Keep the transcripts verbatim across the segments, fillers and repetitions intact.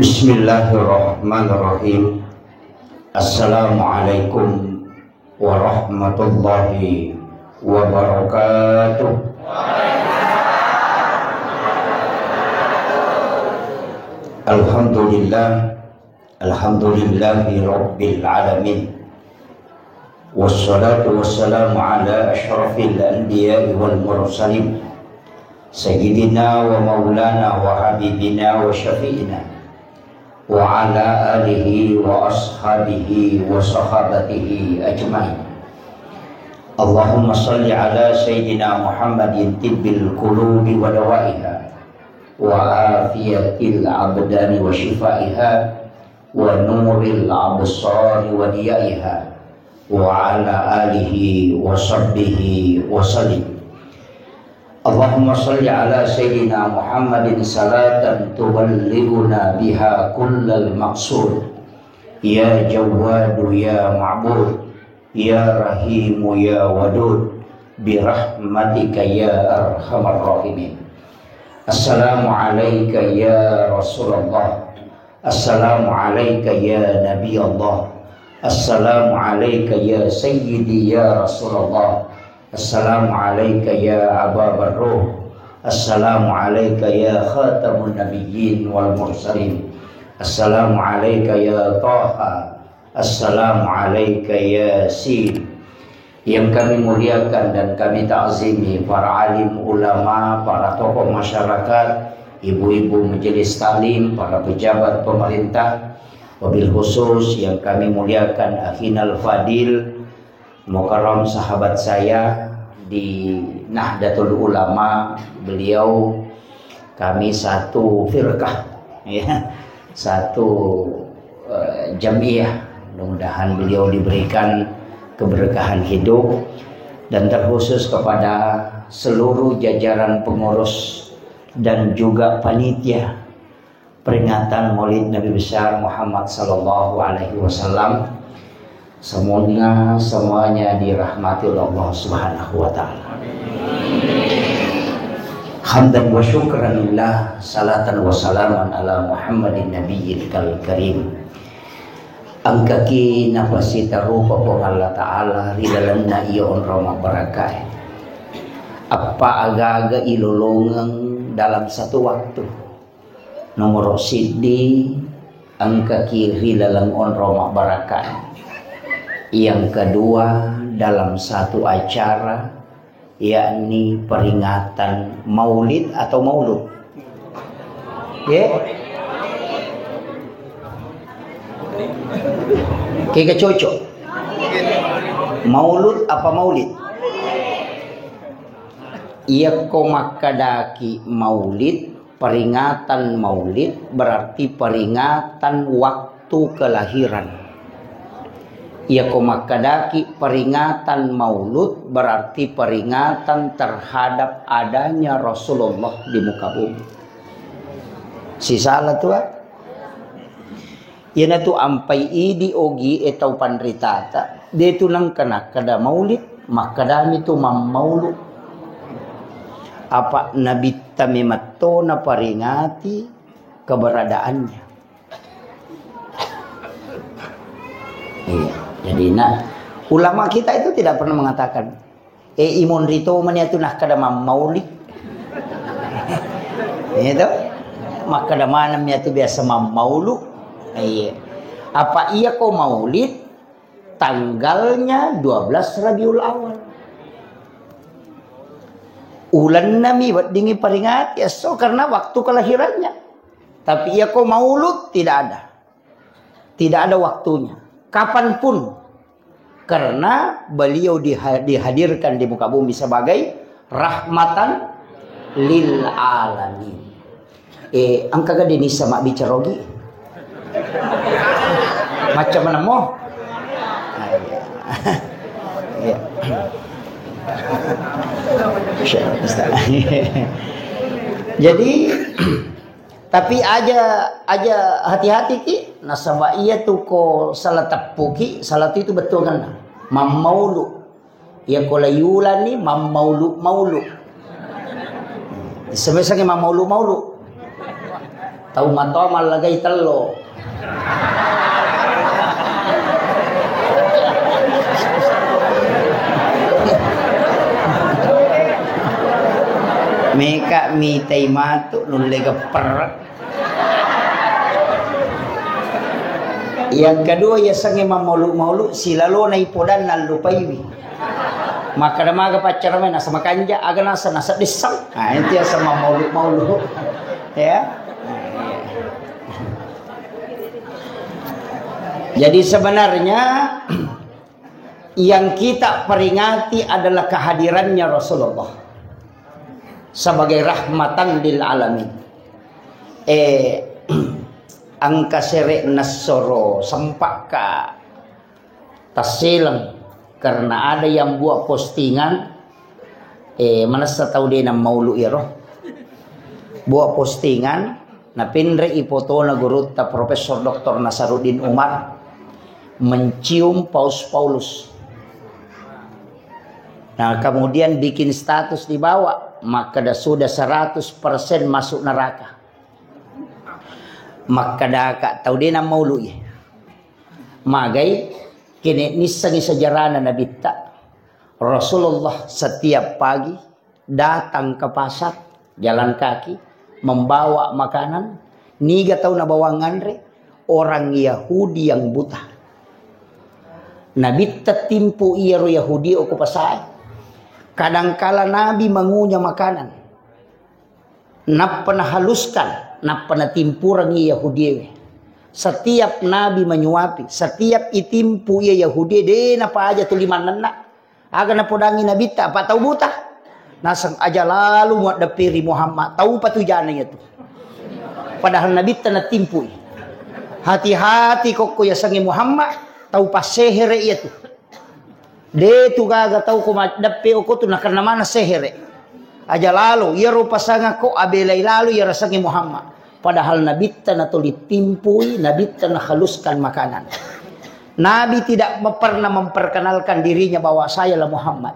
Bismillahirrahmanirrahim. Assalamualaikum warahmatullahi wabarakatuh. Alhamdulillah. Alhamdulillahi rabbil alamin. Wassalatu wassalamu ala asyrafil anbiya'i wal mursalin, sayyidina wa maulana wa habibina wa syafi'ina, wa ala alihi wa ashabihi wa sahabatihi ajma'in. Allahumma salli ala sayyidina Muhammadin tibbil qulubi wa dawaiha, wa afiyatil abdani wa shifaiha, wa nuril absari wa diyaiha, wa ala alihi wa sahbihi wa sallim. Allahumma salli ala sayyidina Muhammadin salatan tuballighuna biha kullal maqsud. Ya Jawwadu ya Ma'bud, ya Rahimu ya Wadud, birahmatika ya arhamar rahimin. Assalamu alaika ya Rasulullah. Assalamu alaika ya Nabi Allah. Assalamu alaika ya Sayyidi ya Rasulullah. Assalamu alaika ya Aba Barruh. Assalamu alaika ya Khatamun Nabiyyin wal Mursalin. Assalamu alaika ya Taha. Assalamu alaika ya Sin. Yang kami muliakan dan kami ta'zimi para alim ulama, para tokoh masyarakat, ibu-ibu majelis taklim, para pejabat pemerintah, wabil khusus yang kami muliakan akhinal fadil, mukarram sahabat saya di Nahdlatul Ulama, beliau kami satu firqah, ya, satu, eh, jamiah. Mudah-mudahan beliau diberikan keberkahan hidup, dan terkhusus kepada seluruh jajaran pengurus dan juga panitia peringatan Maulid Nabi Besar Muhammad sallallahu alaihi wasallam. Semoga semuanya dirahmati oleh Allah Subhanahu wa taala. Hamdan wa syukran lillah, salatan wa salaman ala Muhammadin nabiyil karim. Engkaki napasitarupa Puang Allah Ta'ala ri lalenna iya onrong mabbarakae. Appa aga-aga ilolongeng dalam satu waktu. Nomoro siddi, engkaki ri laleng onrong mabbarakae. Yang kedua, dalam satu acara, yakni peringatan maulid atau maulud. Ye? Kega cocok? Maulud apa maulid? Iyakko makkadaki maulid, peringatan maulid berarti peringatan waktu kelahiran. Iyako makkadaki peringatan maulud berarti peringatan terhadap adanya Rasulullah di muka bumi. Sisala tua? Iyanatu ampai idi ogi e tau panritata, de tu nengka nakkada maulid, makkadami tu mammaulu. Apa nabitta memetto naperingati keberadaannya. Iya, jadi nah, ulama kita itu tidak pernah mengatakan, "Eh, imonri to mani atu nakkada mammauli." Itu makkada maneng mi atu biasa mammaulu. Iya. Apa iya ko maulid tanggalnya dua belas Rabiul Awal. Ulenna mi weddingi peringati esso karena waktu kelahirannya. Tapi iya ko maulud tidak ada. Tidak ada waktunya. Kapanpun. Karena beliau diha-, dihadirkan di muka bumi sebagai rahmatan lil alamin. Eh, engka ga denisa mabbicara ogi? Macam mana mo? Ah, iya. Iya. Syekh Ustaz. Jadi, tapi aja, aja hati-hati ki, nasaba iya tu ko salah teppu ki, salah tu itu betul kan? Mammaulu. Iya ko layulani mammaulu-maulu. Sebenarnya mammaulu-maulu. Tau matoa mallagai tello. Meka mitai matu nulle gepper. Yang kedua, yasengnge mammaulu-maulu, silalona ipodanna allupaiwi. Makkeda maga paccarame, nasa makanja, aga nasa, nasa dessang. Nah, itu yaseng mammaulu-maulu. Ya. Jadi sebenarnya yang kita peringati adalah kehadirannya Rasulullah sebagai rahmatan lil alamin. Eh, engka sere nassoro sempakka tasseleng karena ada yang buat postingan, eh, manessa tau de nammaulu iyaro. Buat postingan, napinrei fotona gurutta Profesor Doktor Nasaruddin Umar mencium paus Paulus. Nah, kemudian bikin status di bawah, makkeda sudah seratus persen masuk neraka. Makkedaka tau de nammaului. Magai, kene nissengi sejarahna Nabitta. Rasulullah setiap pagi datang ke pasar, jalan kaki, membawa makanan. Niga tau nabawang nganre? Orang Yahudi yang buta. Nabitta timpu iyaro Yahudi okko pasae. Kadangkala Nabi mangunya makanan. Nappa nahaluskan, nappa natimpurengngi Yahudiewe. Setiap Nabi menyuapi, setiap itimpu iya Yahudie, de napaja tuli mannenna. Aga napodangi Nabitta, apa tau buta? Naseng aja lalu muaddeppiri Muhammad, tau patujana iyatu. Padahal Nabitta natimpui. Hati-hati kokko yasengnge Muhammad, tau passehere iyatu. De tu gaga tau ko maddeppe okko tu nakenna maneng sehere. Aja lalo, iyaro pasangakko abelai lalo iya rasengnge Muhammad. Padahal Nabitta natuli timpui, Nabitta nahaluskan makanan. Nabi tidak me-, pernah memperkenalkan dirinya bahwa sayalah Muhammad.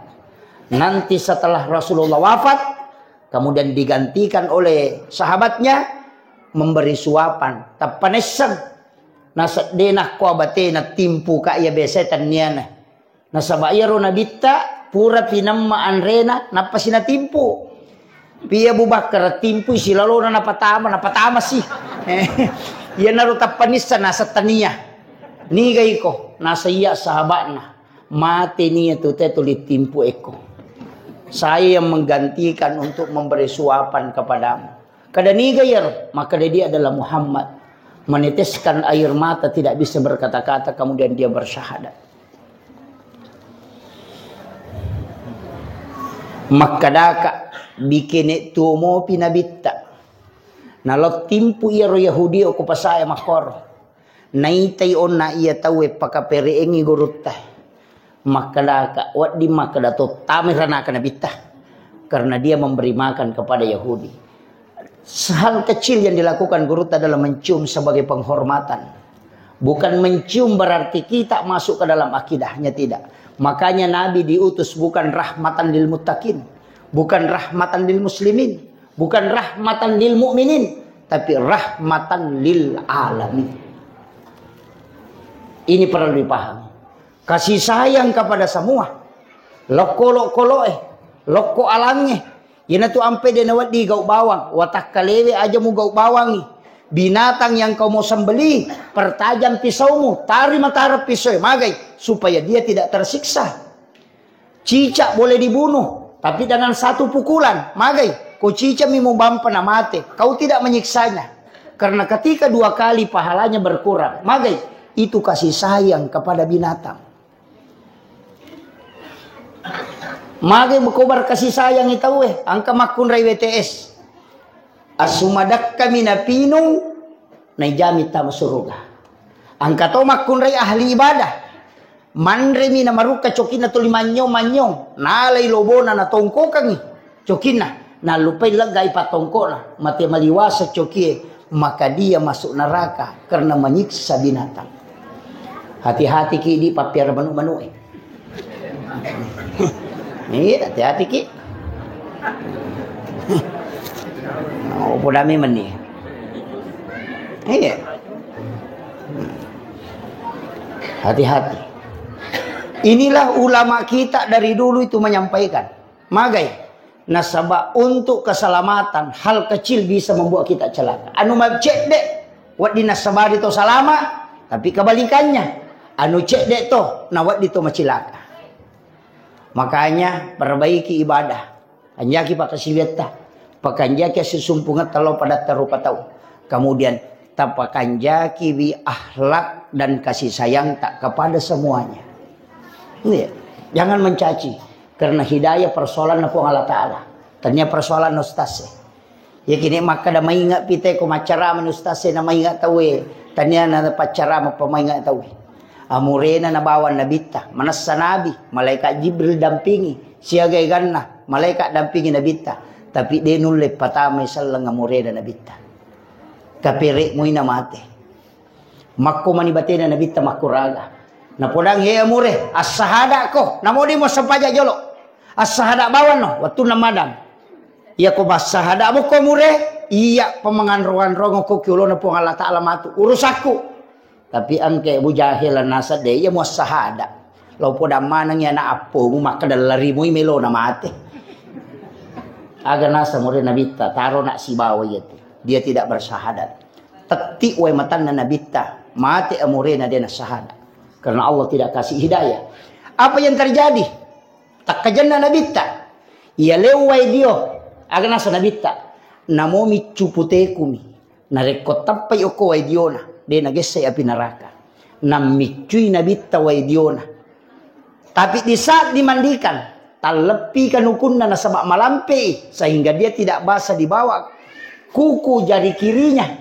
Nanti setelah Rasulullah wafat, kemudian digantikan oleh sahabatnya, memberi suapan. Tappanesseng. Naseddena ko abatena timpu ka iya biasa tenniana. Nasaba iyaro Nabitta pura pinemma anrena, nappasi natimpu. Pi Abu Bakar timpui silalona napatama, napatamasi. Iyanaro tappanissa nasa tania. Niga iko? Nasa iya sahabatna. Mate nia tu te tuli timpu eko. Saya yang menggantikan untuk memberi suapan kepadamu. Kada niga iyaro? Makkeda dia adalah Muhammad. Meneteskan air mata, tidak bisa berkata-kata, kemudian dia bersyahadat. Makkedaka, bikene tuo mopi Nabitta. Nalao timpu iyaro Yahudi okko pasae makkoro. Naitai onna iya tauwe pakapere'engngi gurutta. Makkedaka, wedding makkeda to tamai ranaka Nabitta. Karena dia memberi makan kepada Yahudi. Hal kecil yang dilakukan gurutta adalah mencium sebagai penghormatan. Bukan mencium berarti kita masuk ke dalam akidahnya, tidak. Makanya Nabi diutus bukan rahmatan lil muttaqin, bukan rahmatan lil muslimin, bukan rahmatan lil mu'minin, tapi rahmatan lil alamin. Ini perlu dipahami. Kasih sayang kepada semua. Lokko-lokoloe, lokko alangnge. Iyanatu ampe de nawedding gau bawang, watakkalewe aja mugau bawangi. Binatang yang kau mau sembelih, pertajam pisaumu, tari matara pisau, magai, supaya dia tidak tersiksa. Cicak boleh dibunuh, tapi dengan satu pukulan, magai, ko cicakmi mubampa na mate, kau tidak menyiksanya. Karena ketika dua kali pahalanya berkurang, magai, itu kasih sayang kepada binatang. Magai ko berkasih sayang i tauwe, engka makkunrai W T S. Asumadakkami napinung, naijami tama suruga. Engka to makkunrai ahli ibadah. Manremi namarukka cokinna tuli manynyong-manynyong, nalai lobona natongkokangi cokinna, nallupai leggai pattongkokna, mate maliwasa cokie, maka dia masuk neraka karena menyiksa binatang. Hati-hati ki di pappiara manu-manu e. Iya, hati-hati ki. Oh, podami meni. Iya. Hati-hati. Inilah ulama kita dari dulu itu menyampaikan. Magai. Nasaba untuk keselamatan, hal kecil bisa membuat kita celaka. Anu macedde, wedding nasabari to salama, tapi kebalikannya. Anu cedde to, na wedding to macilaka. Makanya perbaiki ibadah. Kanjaki pakkasiwiatta, pakanjaki assisumpungetta lao padatta rupa tau. Kemudian tapakanjakiwi akhlak dan kasih sayangta kepada semuanya. Iya. Jangan mencaci karena hidayah persoalanna Puang Allah Ta'ala. Tania persoalan ustaz. Iya kini makkeda mainga pite ko maccarama ni ustaz na mainga tauwe. Tania na paccarama pemainga tauwe. Amurena nabawang Nabitta, manessa Nabi, malaikat Jibril dampingi, siaga eganna, malaikat dampingi Nabitta, tapi de nulle patamai selleng amurena Nabitta. Kapere muina mate. Makko mani batena Nabitta makkuraga. Napodang, "He amure, assahada ko, namo de mo sempaja jolo. Assahada bawang no, wattunna madang." Iya ko massahada mo ko amure, iya pemanganro-anrong ko ki olona Puang Allah Ta'ala matu. Urusakku. Tapi engke Abu Jahil naseng de, iya muassahada. Lao podang maneng iya na appomu, makkeda lari mui melona mate. Aga naseng mure Nabitta, taro nak sibawa iya tu. Dia tidak bersahadat. Tetti wae matanna Nabitta, mate amurena de nassahada. Karena Allah tidak kasih hidayah. Apa yang terjadi? Takkajenna Nabitta. Iya leu wae dio, aga naseng Nabitta. Namo miccu putekumi. Narekko teppai okko wae diona, de nagessai api neraka. Nammiccui Nabitta wae diona. Tapi di saat dimandikan, talleppi kanukunna nasaba malampei, sehingga dia tidak basah dibawa kuku jari kirinya.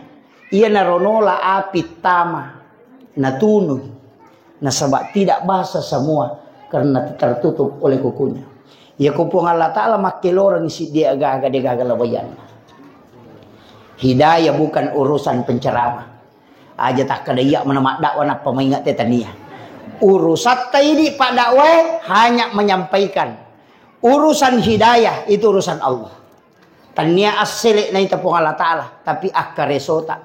Iyanaro nola api tama, natunui. Nasaba tidak basah semua karena tertutup oleh kukunya. Iya ko Puang Allah Ta'ala makkelorengngi siddi aga-aga de gaga labayanna. Hidayah bukan urusan penceramah. Aja takkeda iya mana maddakwa nappa maingat te tania. Urusatta idi pak dakwae hanya menyampaikan. Urusan hidayah itu urusan Allah. Tania assele naita Puang Allah Ta'ala, tapi akkaresota.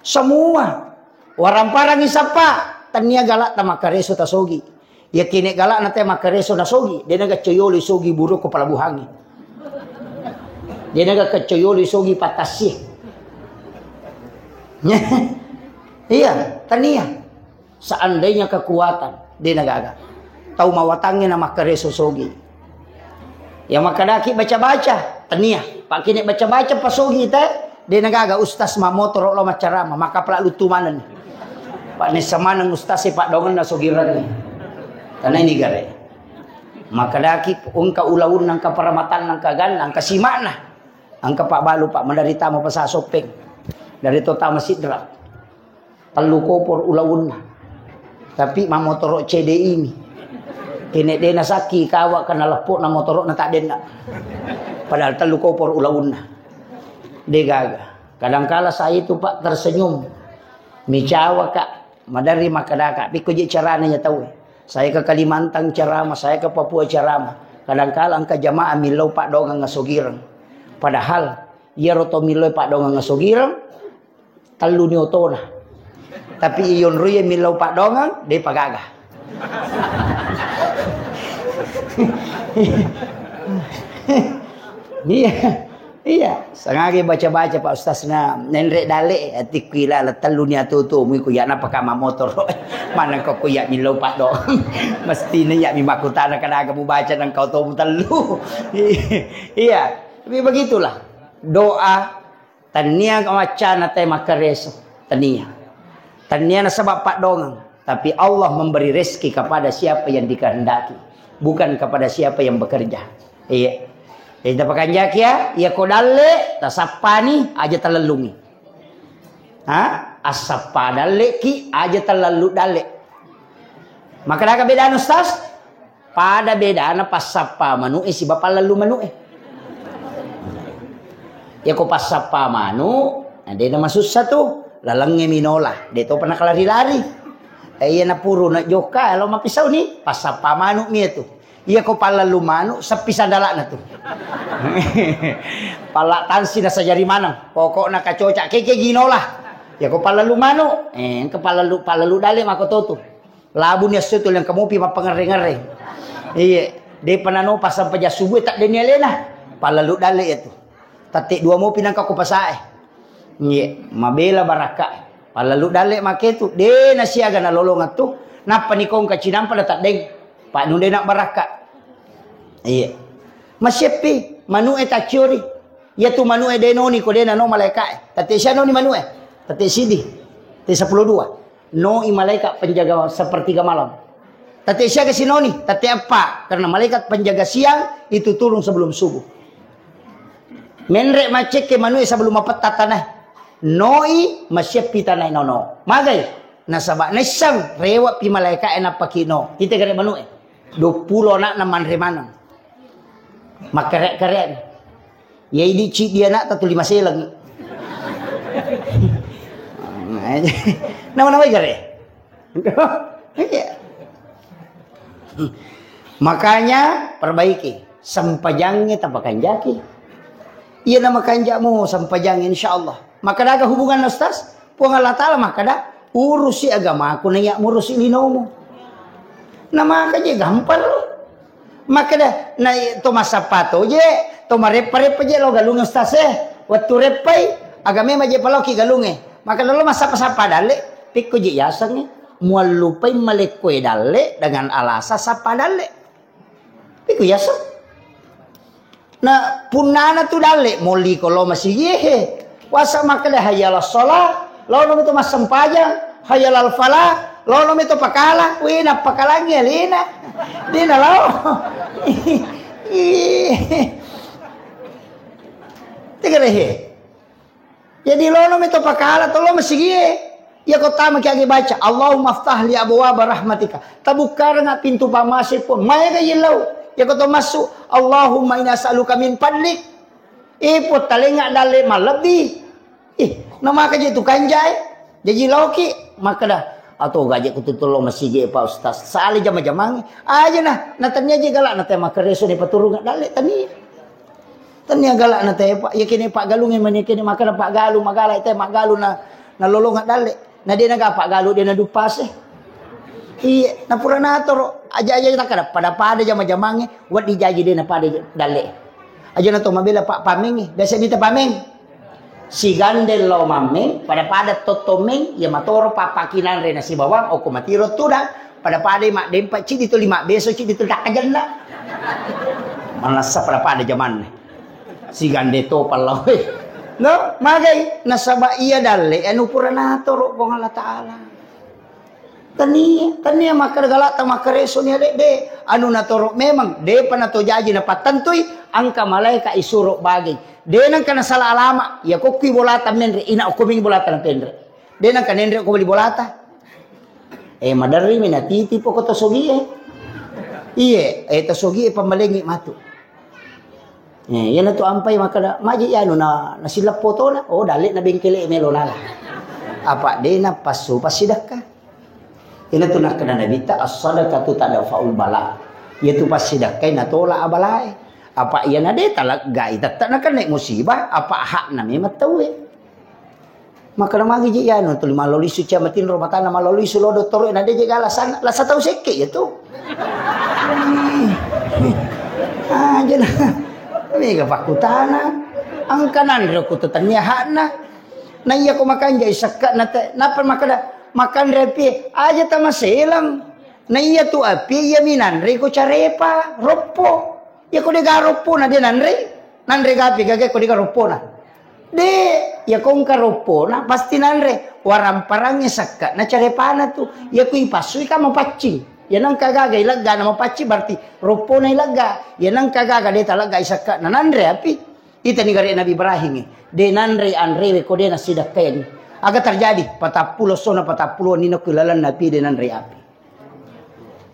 Semua. Waramparang isappa, tania galak tamakkareso tasogi. Yakkine galak nate makkareso nasogi, de naga coyolo sogi buru ko pelabuhangi. De naga coyolo sogi patasi. Iya, tania. Seandainya kekuatan, de nagaga. Tau mawatangnge na makkareso sogi. Ya makkedaki baca-baca, tania. Pakkine baca-baca pasogi te, de nagaga ustaz mamotoro lo maccarama, maka pala lutu maneng. Pak nessa maneng ustaz e pak dongenna sogirengnge. Karena ini gare. Makkedaki engka ulaunna, engka paramatanna, engka ganna, engka simakna. Engka pak balu pak menderita mau pesa soppeng. Dari tota masidra. Tellu kopor ulaunna. Tapi mamotoro C D I mi. Kene dena sakki kawa kena leppo na motoro na tak denna. Padahal tellu kopor ulaunna. De gaga. Kadangkala saya itu pak tersenyum. Micawa kak. Madari makkedaka. Pikko je carana ya tau. Saya ke Kalimantan ceramah, saya ke Papua ceramah. Kadangkala engka jamaah millau pak dongang ngasogireng. Padahal iyaro to millau pak dongang ngasogireng. Telluni otona. Tapi iyonroiye millau paddongeng, de pagaga. Iya. Iya, sangage baca-baca Pak Ustaz na nenre dale atikku ila telluni atutu muiku ya napa kama motor. Mana kok ya millau paddongeng. Mestine ya mi makutana kadaga mubaca nang kau tomu tellu. Iya, tapi begitulah. Doa Tania maccana te makkareso, tania. Tania nasaba paddongeng, tapi Allah memberi rezeki kepada siapa yang dikehendaki, bukan kepada siapa yang bekerja. Iya. Jadi tapakanjaki ya, iya ko dalle, tasappani, aja talellungi. Ha? Assappa dalle ki, aja talellu dalle. Maka daga bedana Ustaz? Pada bedana passappa manu'e siba pallallu manu'e. Yako passappa manu, na de namasussa tu, lalengnge minola, de topa nakalari-lari. Eh, iya napuru na jokka, lo mapisau ni, passappa manu mi tu. Iya ko pallallu manu, seppi sandalana tu. Palla tansi nasajari maneng, pokokna kacoca keke ginola. Yako pallalu manu, eh, engka pallalu, pallalu dalle mako totu. Labuni esso tu, lengka mopi mappangerre-ngerre. Iye, de panano pasang paja subuh tak deni alena. Pallalu dalle ya tu. Tatte dua mopi nangka ko pasae. Iye, mabela barakka. Pallalu dalle make tu, de nasiaga nalolong tu. Nappa nikongka cinampa da taddeng. Pak nunde nak barakka. Iye. Maseppi, manu e tacciori. Iya tu manu e de noni ko de nano malaika e. Tatte sia noni manu e. Tatte sidi. Tatte sepuluh dua. Noi malaikat penjaga sepertiga malam. Tatte siaga sinoni, tatte eppa, karena malaikat penjaga siang itu turun sebelum subuh. Menre macekke manu e sebelum mapetta tanah. Noi masiappi tanah nono. Magai? Nasaba naissang rewa pi malaikat e nappa kino. Kita gare manu e. Dua puluh anakna manre maneng. Makkere-kere. Ya idi ciddi anakta tuli maseleng. Nama-nama gare. Iya. Makanya perbaiki sempajangnge tapakanjaki. Iya nama kanjamu sempajangnge insyaallah. Maka daga hubungan Ustaz, Puang Allah Taala makkada, "Urusi agamaku na iya murusi linomu." Na maka je gampang lo. Makkada, na to massappa to je, to mareppa-reppa je lo galung Ustaz e. Wettu reppai, aga memang je paloki galunge. Makkada lo massappa-sappa dalle, pekko je yasengnge. Muallupai malekko e dalle dengan alasan sappa dalle. Pekko yaseng. Na punnana tu dalle, molli ko lo masigi he. Wasa makkeda, "Hayya 'alas shalah," lono mi to massempajang, "Hayya 'alal falah," lono mi to pakala. Weh, nappakalangi alena. Dena lao. Tegere he. Jadi lono mi to pakala, to lo masigie. Iya ko tama ki agi baca, "Allahumma aftah li abwaba rahmatika." Tabukkaranga pintu pamase Puang. Maega yellau. Iya ko to massu, "Allahumma inna as'aluka min fadlik." Eh, Puang, talenga dalle malebbi. Ih, namaka je tu kanjai. Jaji laoki, makkeda, "Atau gaje ku tutu lo masigi, Pak Ustaz. Sale jama-jamangi." Aja nah, na tania je galak na tema kereso ni paturunga dalle tania. Tania galak na te, Pak. Iya kene Pak galunge mani kene makkeda Pak galu, magala te Mak galu na, na lolonga dalle. Na de na ga Pak galu de na dupase. Iya, na pura natoro. Aja-aja takkada pada-pada jama-jamange, weddi jaji de na pada dalle. Aja na to mabela Pak pamengi, biasa mita pameng. Sigande lao mammeng, pada-pada totto meng, iya matoro pappakinanre nasibawang, okko matiro tudang, pada-pada maddempa, ciddi tuli mabbeso, ciddi tuli takkajenna. Manassa pada-pada jamanna. Sigande to pallawe. No, magai, nasaba iya dalle, anu pura natoro Puang Allah Ta'ala. Tania, tania makkeda galakta makkareso nia de, de. Anu natoro memang, depa nato jaji napattentui, angka malaika isuro bage. De nengka nasala alama, iya kokkui bolata menre, ina okko ming bolata napenre. De nengka nenre okko bali bolata. Eh, maderri mi natiti poko to sogie. Iye, eh, to sogie pammalengi matu. Eh, iyanatu ampai makkeda, "Maji anu na, nasileppo tona?" Oh, dalle na bengkele melo nala. Apa de napassu passidekka. Iyanatu nakkeda Nabitta, "As-sadaqatu tadfa'ul bala." Iyatu passidekkai natola abalae. Apa iyana de taleggai tette nakenna musibah, apa hakna memang tauwe. Makkeda magi je iyanu tuli malolo lisu cia matinro matanna malolo lisu lo dottoro na de je gala sana, lasa tau sekke ya tu. Ah, jena. Mega pakutana. Angka nanre ku tu tania hakna. Na iya ko makanjai sekka na te, napa makkeda makanre api aja tamaselang. Na iya tu api iya minanre ko carepa, roppo. Iya ko de ga roppo na de nanre. Nanre gapi gaga ko de ga roppona. De, iya ko engka roppona pasti nanre. Waramparangnge sekka na carepana tu. Iya ku ipassui ka mapaccing. Iya nengka gaga ilegga na mapaccing berarti roppona ilegga. Iya nengka gaga de talegga isekka na nanre api. Itani gare Nabi Ibrahim e. De nanre anrewe ko de nasidakkaini. Aga terjadi? Patappulo sona patappulo nino ku lalenna api de nanre api.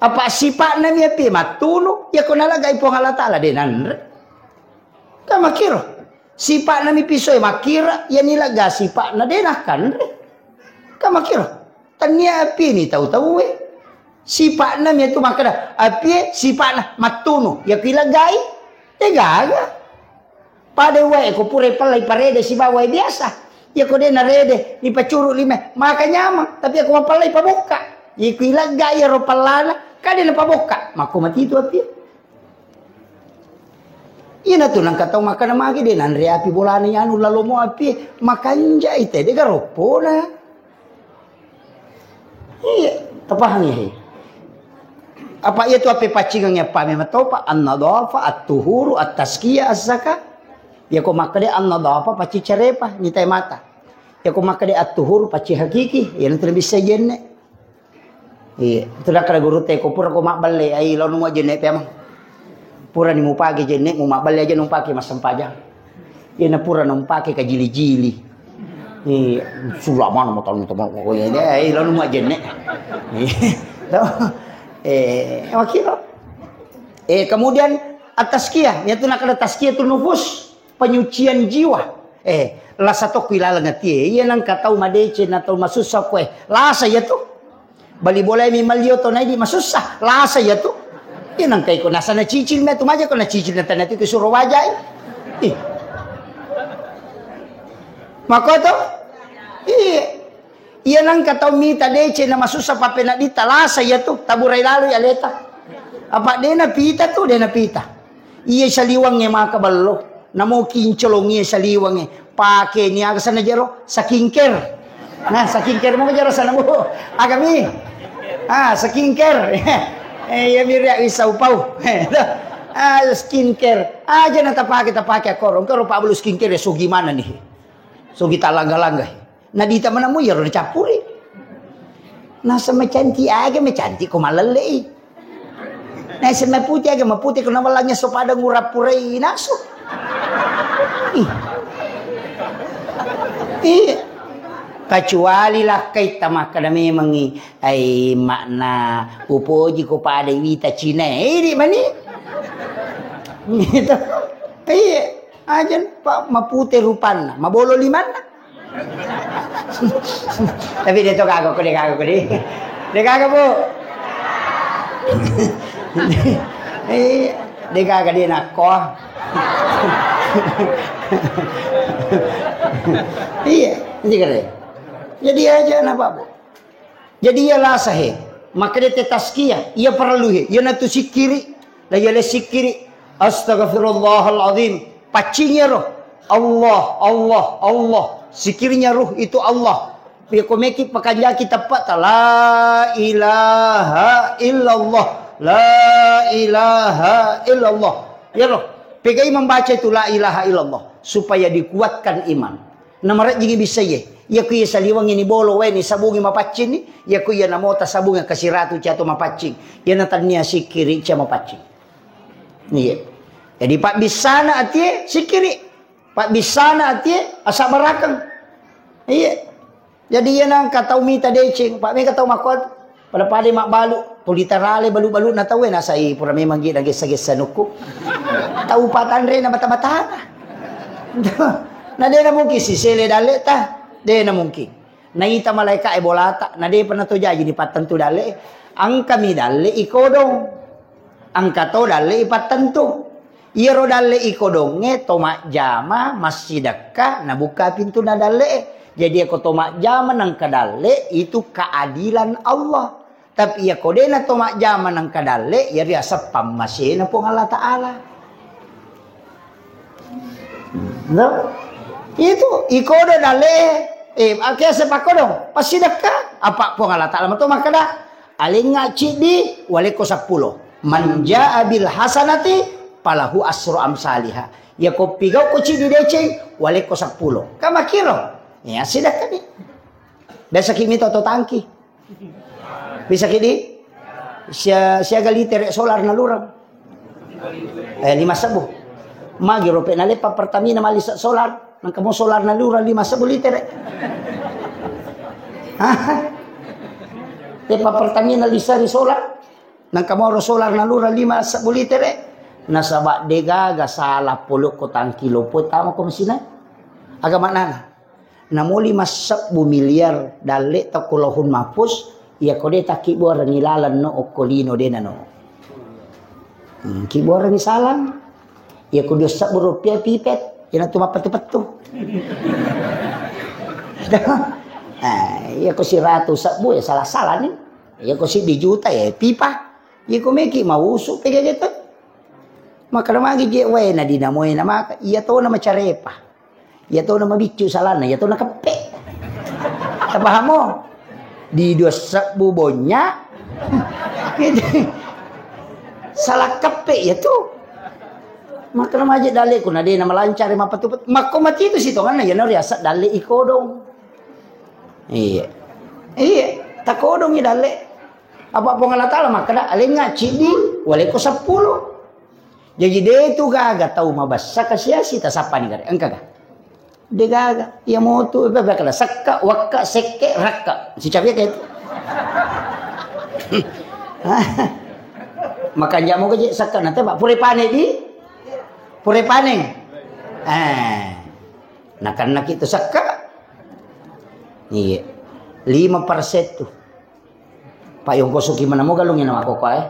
Apa sipa'na mi api mattunu, iya ko nalagai Puang Allah Ta'ala de nanre. Ka makkiro. Sipa'na mi pisoe makkira, iya nilaga sipa'na de nakanre. Ka makkiro. Tania api ni tau-tauwe. Sipa'na mi tu makkeda, api sipa'na mattunu, iya ko ilagai. De gaga. Pada wae ko pura pellai parede sibawa wae biasa. Iya ko de' narede, ripacuru' lime, maka nyameng. Tapi iya ko mapallai pabokka. Iya ko ilegga iyaro pallana, ka de' napabokka. Makko matitu api. Iyana tu nangka tau makkeda magi de' nanre api bolana anu lalomo api, makanjai te de' garoppona. Iya, tapahangi he. Apa iya tu ape paccingang iya pame matopa, an-nadhafa, at-tuhuru, at-tazkiyah, az-zakah. Iya ko makkeda an-nadhafa pacci carepa, nyitai mata. Iya ko makkeda at-tuhuru pacci hakiki, iya nanti bisa jenne. Iya, tu nakkeda gurutta ko pura ko mabballe, ai laono mua jenne pe amang. Purani mupake jenne, mu mabballe aja numpake massempajang. Iya na pura numpake kajili-jili. Iya, sulamana mau tahu teman pokoknya ini, ai laono mua jenne. Iya. Tuh. Eh, makiro. Eh, kemudian at-tazkiyah, iya tu nakkeda tazkiyatun nufus, penyucian jiwa. Eh, lasa tokko ilaleng atie, iya nangka tau madeceng na tau masussa koe. Lasa iya tu. Bali bolae mi malio to naidi masussa, lasa iya tu. Iya nangka iko nasa nacicil me tu maja ko nacicil na tanah tu ke suro wajai. Ih. Mako to? Iya. Iya nangka tau mita deceng na masussa pappeneddita lasa iya tu, taburai laloi aleta. Apa de' napita tu, de' napita. Iya saliwangnge maka ballo. Namo kincolong iya saliwangnge. Pake ni aga sana jero? Skincare. Nah, skincare mo jero sana, Bu. Aga mi? Ah, skincare. Eh, iya mi ria wisa upau. Ah, skincare. Aja na tapake, tapake akoro. Engka ro pabbalu skincare ya sogi mana nih? Sogi talangga-langga. Nadita manammu iyaro dicappuri. Nasaba macanti aga macanti ko malellei. Nasaba maputi aga maputi ko nawallannya so pada ngurappurai nasu. Ih. Iya. Kecuali lakkai tamakkada memangi ai makna upoji ko pada wita Cina. Idi mani. Gitu. Iya. Aja pa mapute rupanna, mabolo limanna. Tapi de' to gaga ko, de' gaga ko, de'. De' gaga, Bu. Eh, de' gaga de' nakko. Iya, ini kare. Jadi aja napa, Bu. Jadi iya lasa he, makkeda te tazkiyah, iya parellu he, iya natu sikkiri, la iya le sikkiri, astaghfirullahaladzim, paccingi ero, Allah, Allah, Allah, sikkirinya ruh itu Allah. Iya ko meki pakanjaki teppa'ta, la ilaha illallah, la ilaha illallah. Iyaro, pegai membaca itu la ilaha illallah supaya dikuatkan iman. Namarejjingi bissaie. Iya ku iya saliwangngi ni bolo wae ni sabungi mapaccinni, iya ku iya namota sabungi kasiratu cato mapaccing. Iya natannia sikkiri cia mapaccing. Iya. Jadi pabbissana atie sikkiri. Pabbissana atie asabbarakeng. Iya. Jadi iya nangka tau mita deceng, pak mega tau makkuat. Pada-pada mabbalu, tuli tarale balu-baluna tauwe, nasai pura memang gina gessa-gessa nukku. Tau patanre na bata-batana. Na dena mungkin sisele dalle ta, dena mungkin. Naita malaika e bolata, na depa na to jaji ni pattentu dalle. Angkami dalle i kodong. Angka to dalle i pattentu. Iyaro dalle i kodongnge to majjama massidekka nabukka pintunna dalle e. Jadi ko to majjama nangka dalle itu keadilan Allah. Tapi iya ko dena to majjama nangka dalle, iya riaseng pammasena Puang Allah Ta'ala. No? Itu ikodo dalle, eh, akia sepakodo, passidekka, apa Puang Allah Ta'ala mato makkeda, alengnga ciddi, walekko seppulo. Man jaa bil hasanati, falahu asru amsaliha. Iya ko pigau ko ciddi deceng, walekko seppulo. Kamakiro, ya sidekka ni. Biasa kimi to tangki. Bisa ki di? Sia-, siaga litere solar nalurang? Eh, lima sebbu. Magi rope naleppa Pertamina malisa solar, nangka mo solar nalurang lima sebbu litere. Hah? Leppa Pertamina lisa ri solar, nangka mo ro solar nalurang lima sebbu litere. Nasaba degaga salah polokko tangki lopo tama ko mesinna. Aga maknana? Namoli massebbu miliar dalle takko Lauhul Mahfuz, iya ko de takkibuarengngi laleng no okko lino de nano. Hmm, kibuarengngi salang. Iya ko dua sebbu rupiah pipet, iya natu mappettu-pettu. Eh, iya ko siratu sebbu ya salah-salah ni. Iya ko siddi juta ya pipa. Iya ko meki mausu pegege to. Maka magi je wae na dinamoe na maka iya to na macarepa. Iya to na mabiccu salana, iya to na keppe. Tapahamo? Di dua sebbu bonya. Gitu. Salah keppe ya tu. Maka maje dalle ku na de na malancare mapatu-patu. Makko mati itu sitonganna ya na riasa dalle ikodong. Iya. Iya, takodongi dalle. Apa Puang Allah Taala makkeda, "Alengnga ciddi, waleko seppulo." Jaji de tu gaga tau mabessa kasiasi tasappani gare. Engka ga? De gaga. Iya motu, bebe kala sekka, wakka, sekke, rakka. Sicapi ke itu. Makanja mo gaje sekka nanti Pak pure pane di pure pane. Eh. Nakanna ki tu sekka. Iya. Lima persen tu. Pak yongkoso ki mana mo galung ina makoko eh.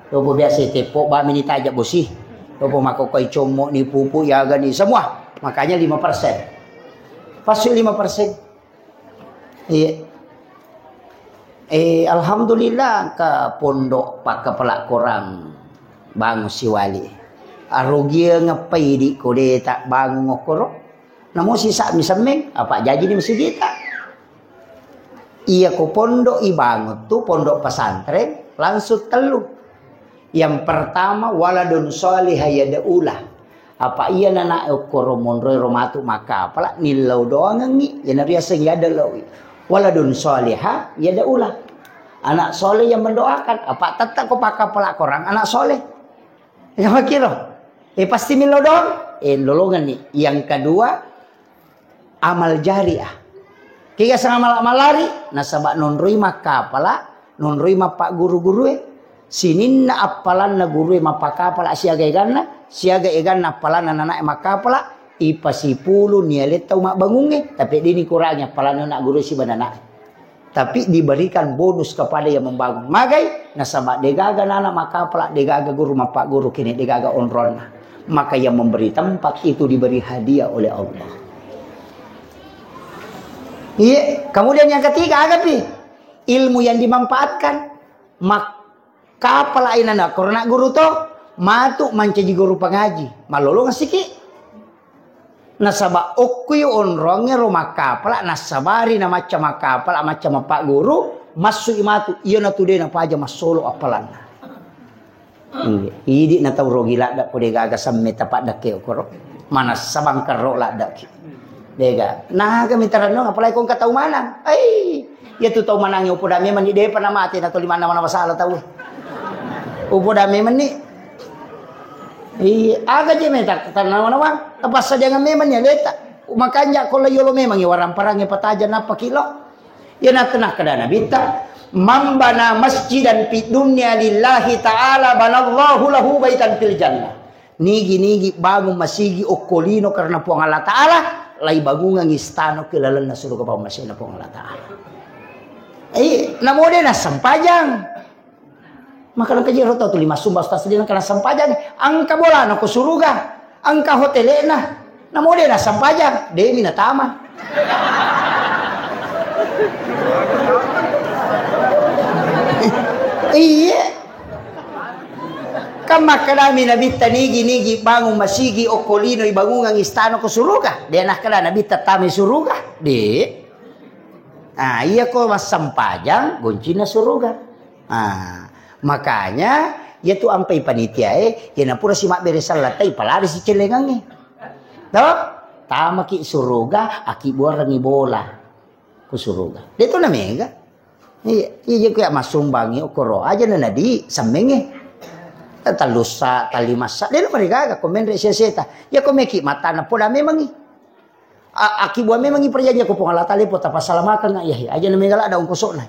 Lopo biasa tepo ba mini taja bosi. Lopo makoko i commo ni pupu yaga ni semua. Makanya lima persen. Pas lima persen. Iya. Eh, alhamdulillah ke pondok pakkapala korang bangun siwali. Arogieng ngeppai di kode tak bangun ngokoro. Namo sisa mi semmeng, apa jaji ni masigi ta. Iya ko pondok ibangun tu pondok pesantren langsung tellu. Yang pertama, waladun shalihah yad'ulah. Apa iya nana okkoro monroe ro matu makkapala nillau doangengngi, iyana riaseng yad'ulah. Waladun shalihah yad'ulah. Anak soleh yang mendoakan. Apa tetap ko pakkapala korang anak soleh. Ya makiro. Eh pasti millau doang. Eh lolongenni. Yang kedua, amal jariah. Kega sang amal-amal lari, nasaba nonroi makkapala, nonroi mappagguru-gurue. Sininna appalanna gurue mappakapala siaga eganna, siaga eganna appalanna nanae makkapala, ipasipulu niale tau mabbangungnge, tapi dini kurangi appalanna anak gurue siba nanae. Tapi diberikan bonus kepada yang membangun. Magai, nasaba degaga nana makkapala, degaga guru mappagguru kene, degaga onronna. Maka yang memberi tempat itu diberi hadiah oleh Allah. Iya, kemudian yang ketiga, agapi ilmu yang dimanfaatkan. Makkapala inana korona guru to, matu mancaji guru pangaji. Malolong siki. Nasaba okkui onrongnge ro makkapala, nassabari na macca makkapala, macca mappagguru, massui matu, iyanatu de napaja massolo appalanna. Iya, idi na tau rogi ladda ko degaga semme tapaddakke okoro. Manassa bangkarro laddaki. Dega. Naga mitaranno apalagi ko engka tau manang. Ai, iya tu tau manang upoda memang ni depa na mate na toli manna mana masalah tau. Upoda memang ni. Iya, aga je meta tannawa-nawa. Tapassa jangan memang ni aleta. Makanja ko la yolo memang ya warang parang ya pataja napa kilo. Iya nakkeda Nabitta, "Man bana masjidan fid dunya lillahi ta'ala banallahu lahu baitan fil jannah." Nigi-nigi bangun masigi okko lino karena Puang Allah Ta'ala, lai bangungang istana ke lalenna suruga pammasena Puang Allah Ta'ala. Eh, namo de nassempajang. Maka engka jero tau tuli massumba ustaz de engka nassempajang, engka bolana ko suruga, engka hotelena, namo de nassempajang, demi natama. Iya. Kan makkedami Nabitta nigi-nigi bangun masigi okko lino ibangungang istana ko suruga. De nakkeda Nabitta tamai suruga. De. Ah, iya ko massempajang goncina suruga. Ah, makanya iya tu ampai panitiae, iya napura si mabbere sallatai palari si celengangnge. To? Tamaki suruga, akibuarengi bola. Ku suruga. De tu na mega. Iya, iya je ku ya massumbangi okoro aja na nadi semmengnge. Tallussa, talimassa. De na marigaga ko menre sia-siata. Iya ko meki matana poda memangi. A-, akibua memangi perjanjian ko Puang Allah Ta'ala, po tapasalamakeng, iya, iya, aja na mega ladda ongkosokna.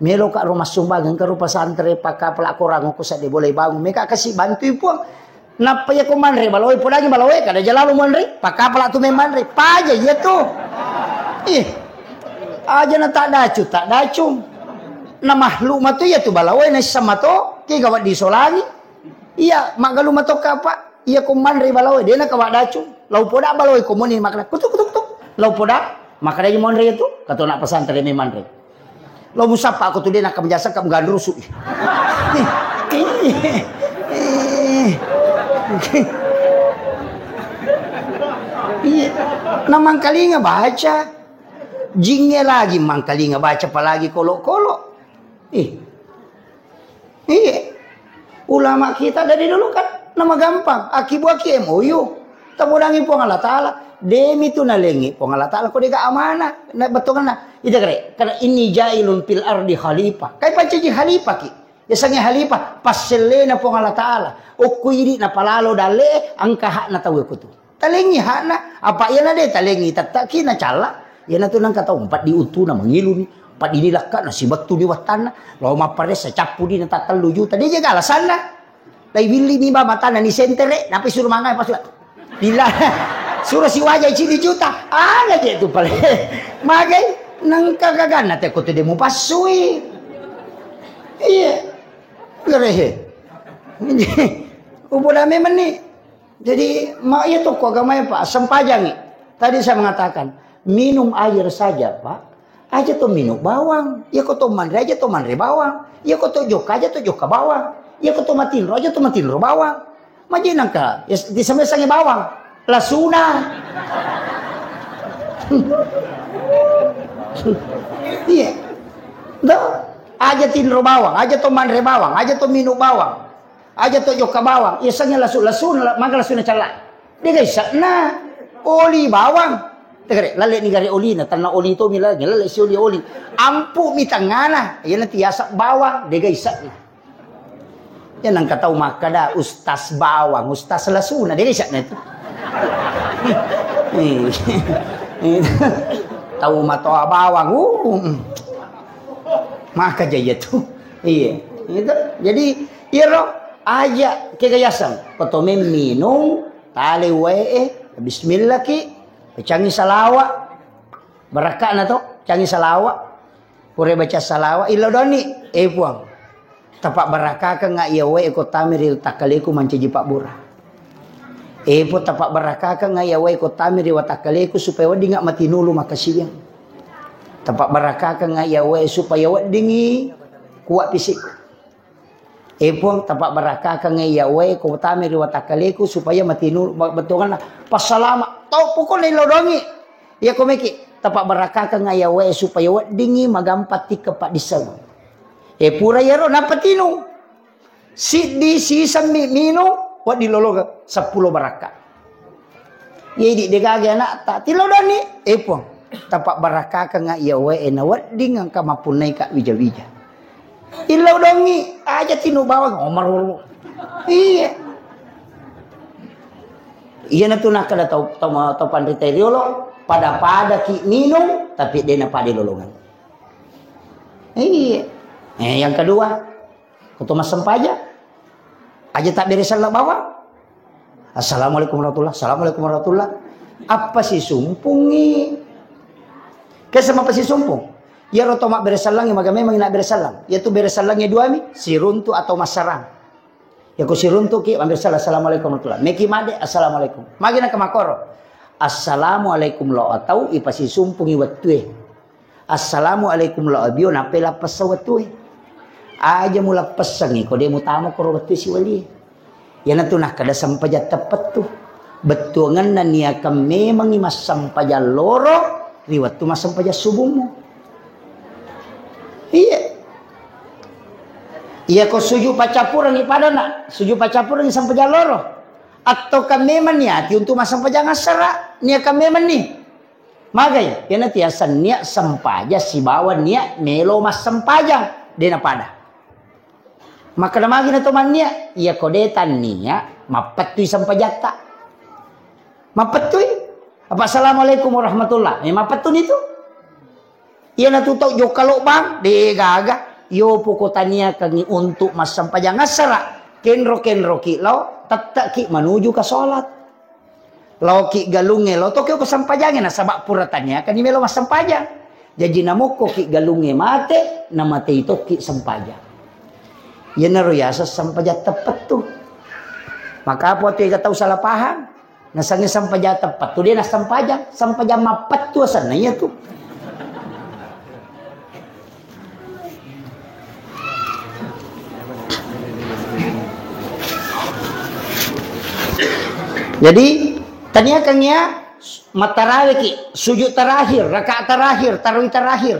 Meloka ro massumbang, engka ro pesantren, pakkapala korang, ko sadde boleh bangun. Meka kasi bantui Puang. Nappa iya ko manre balawe, podangi balawe, kada jalalu manre, pakkapala tu memanre. Paja iya tu. Ih. Aja na tak dacu, tak dacu. Na makhluk matu iya tu balawe, na isseng mato, kega waddi solangi. Iya, magalu mato kapa. Iya ko manre balawe, dena kawa dacu. Lau poda balawe ko moni makna kutuk, kutuk, kutuk. Lau poda. Makkedai monre itu, katona pesantren mi manre. Lo musappa ko tu de' nakka menjasa ka mengandrusu. Iya. Nah, mangkalinga baca. Jinge lagi mangkalinga baca, apalagi kolo-kolo. Ih. Iya. Ulama kita dari dulu kan nama gampang. Aki buaki M O U. Tabodangi Puang Allah Ta'ala. Demi tu nalengi Puang Allah Ta'ala. Kau dega amanah. Na betonganna. Ida kare. Karena ini jailun fil ardi khalifah. Kai pancaji khalifah ki. Yasengnge khalifah. Passellena Puang Allah Ta'ala. Okko idi napalalo dalle, angka hakna tau kutu. Talengi hakna, apa iyana de' talengi tettaki na calla. Iyana tu nangka tau empat di utuna mangiluni, empat di lakka na sibattu di wattanna. Lo mapparessa cappu di na tattellu juta. De' jaga alasanna. Lai willi mi ba matanna ni sentere, napi suru mangai pas bila suru siwaja cili juta. Aga je tu pale. Magai nangka gaganna te ko tu de' mupassui. Iya. Gerehe. Upoda memang ni. Jadi, ma-, iya tokko agamae, Pak, sempajangi. Tadi saya mengatakan, minum air saja, Pak. Aja to minum bawang. Iya ko to manre, aja to manre bawang. Iya ko to jokka, aja to jokka bawang. Iya ko to matinro, aja to matinro bawang. Maji nangka, ya, di sama sange bawang. Lasuna. Iya. Tuh, aja tinro bawang, aja to manre bawang, aja to minum bawang. Aja to jokka bawang, iyasengnge lasu-lasu, maga lasuna cella. Dega isse'na. Oli bawang. Tegere, lalle ni gare olina, tanna oli to mi lagi, lalle si oli-oli. Ampu mi tengana, iyana tiasa bawang, dega isse'na. Ya nangka tau makkada, "Ustaz bawang, ustaz lasuna," dega isse'na itu. Tau matoa bawang, uh. Maka jaya tu. Iya, gitu. Jadi, iyaro aja kegayasang. Koto memminung, tale wae, bismillah ki, pecangi salawa. Barakka'na to, cangi salawa. Pura baca salawa, illau doni, eh Puang. Tapa barakakang iya wae ko tami ri takkaleku mancaji pabbura. Eh Puang, tapa barakakang iya wae ko tami ri watakkaleku supaya wedding matinulu makasiwiang. Tapa barakakang iya wae supaya weddingi kuat fisikku. Eh Puang, tapa barakakang iya wae ko tami ri watakkaleku supaya matinu ba-, bettuanna passalama. Tau pokokna illau dongi. Iya ko meki, tapa barakakang iya wae supaya weddingi magampa tikka paddisseng. Eh pura iyaro nappa tinu. Siddi sisemmi minung, wedding lolongeng seppulo barakka. Iya idi degaga anakta, tillau doni, eh Puang, tapa barakakang iya wae na wedding engka mappunnai ka wija-wija. Illau dongi, aja tinu bawang, omar. Iya. Iyana tu nakkada tau, tau, tau panrita riolo, pada-pada ki minung, tapi de na pada lolongeng. Iya. Eh, yang kedua, Koto massempajang. Aja tabbere selleng bawang. Assalamualaikum warahmatullah. Assalamualaikum warahmatullah. Apa sisumpungi? Kesa mapa sisumpung? Iyaro to mabbere sellengnge, maga memang nabbere selleng. Iyatu bere sellengnge duami, siruntu atau massarang. Yako siruntuki, mabbere selleng, "Assalamualaikum warahmatullah." Meki made, "Assalamualaikum." Magi naka makoro? "Assalamualaikum lo atau ipasisumpungi wettue." Assalamualaikum lo abio, nappa lappa sawatue. Aja mulappessangi ko de mutama koro wettue siwalie. Iyanatu nakkada sempajang teppettu. Bettuanganna niakang memangi massempajang loro ri wettu massempajang subummu. Iya. Iya ko suju paccappurengi padana, suju paccappurengi sempajang loro. Atau kan memang niati untuk massempajang assara, niakang memang ni. Magai, iyana tiaseng niat sempajang sibawa niat melo massempajang, de napada. Makkeda magi na to manniat, iya ko de tanniat, mappettui sempajatta. Mappettui? Apa assalamualaikum warahmatullah. Eh, mappettuni tu. Iyana tu tau jokka lobbang, de gaga. Yo poko taniakangi untuk massempajang assara. Kenro-kenroki lao, tette'ki manuju ke salat. Laoki galungnge, lao toki ko sempajangnge, nasaba pura taniakanni melo massempajang. Jaji namokkoki galungnge mate, namatei tokki sempajang. Iyanaro yaseng sempajang teppettu. Maka apa tu ega tau salah paham? Nasengnge sempajang teppettu, de' nassempajang, sempajang mappettu asenna iya tu. Jadi, taniakan ya, mattaraweki, sujud terakhir, rakaat terakhir, tarawih terakhir.